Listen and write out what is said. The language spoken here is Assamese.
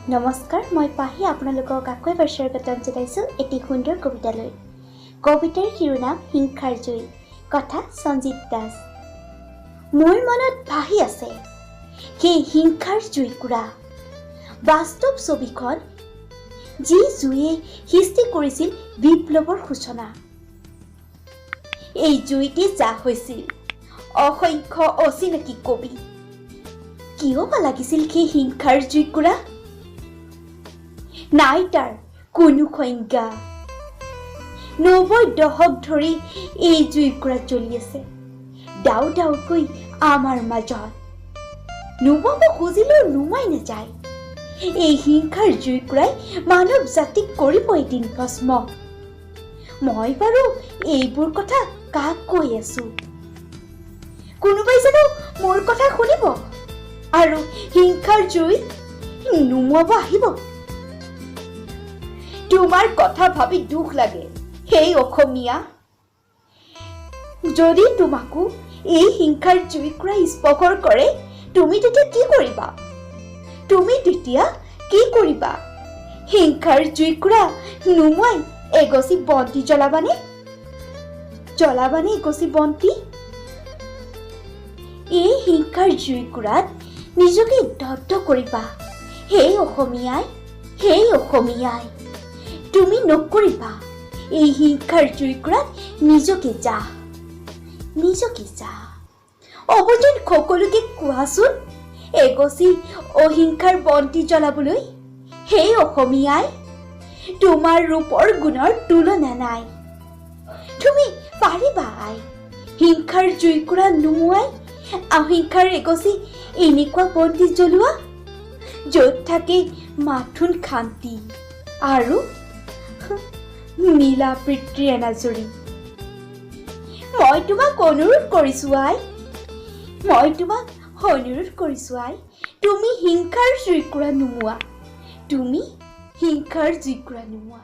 নমস্কাৰ, মই পাহি আপোনালোকক আকৌ এবাৰ স্বাগতম জনাইছোঁ এটি সুন্দৰ কবিতালৈ। কবিতাৰ শিৰোনাম হিংসাৰ জুই, কথা সঞ্জিত দাস। মোৰ মনত ভাহি আছে সেই হিংসাৰ জুইকুৰা, বাস্তৱ ছবিখন, যি জুয়ে সৃষ্টি কৰিছিল বিপ্লৱৰ সূচনা। এই জুইতে জাহ হৈছিল অসংখ্য অচিনাকি কবি। কিয় বা লাগিছিল সেই হিংসাৰ জুইকুৰা? নাই তাৰ কোনো সংজ্ঞা। 90 দশক ধৰি এই জুইকুৰা জ্বলি আছে দাউ দাউকৈ আমাৰ মাজত। নুমাব খুজিলেও নুমাই নাযায়। এই হিংসাৰ জুইকুৰাই মানৱ জাতিক কৰিব এদিন ভস্ম। মই বাৰু এইবোৰ কথা কাক কৈ আছো? কোনোবাই জানো মোৰ কথা শুনিব আৰু হিংসাৰ জুই নুমুৱাব আহিব? তোমাৰ কথা ভাবি দুখ লাগে সেই অসমীয়া। যদি তোমাকো এই হিংসাৰ জুইকুৰাই স্পৰ্শ কৰে, তুমি তেতিয়া কি কৰিবা? তুমি তেতিয়া কি কৰিবা? হিংসাৰ জুইকুৰা নুমুৱাই এগছি বন্তি জ্বলাবানে? জ্বলাবানে এগছি বন্তি? এই হিংসাৰ জুইকুৰাত নিজকে দগ্ধ কৰিবা সেই অসমীয়াই, সেই অসমীয়াই। তুমি নকৰিবা এই হিংসাৰ জুইকুৰাত নিজকে যা, নিজকে যা। অবুজন সকলোকে কোৱাচোন এগছি অহিংসাৰ বন্তি জ্বলাবলৈ। সেই অসমীয়াই, তোমাৰ ৰূপৰ গুণৰ তুলনা নাই। তুমি পাৰিবা আই হিংসাৰ জুইকুৰা নুমুৱাই অহিংসাৰ এগছি এনেকুৱা বন্তি জ্বলোৱা, য'ত থাকে মাথোন শান্তি আৰু মিলা প্ৰীতিৰ এনাজৰী। মই তোমাক অনুৰোধ কৰিছো আই, মই তোমাক অনুৰোধ কৰিছো আই, তুমি হিংসাৰ জুইকুৰা নুমুৱা, তুমি হিংসাৰ জুইকুৰা নুমুৱা।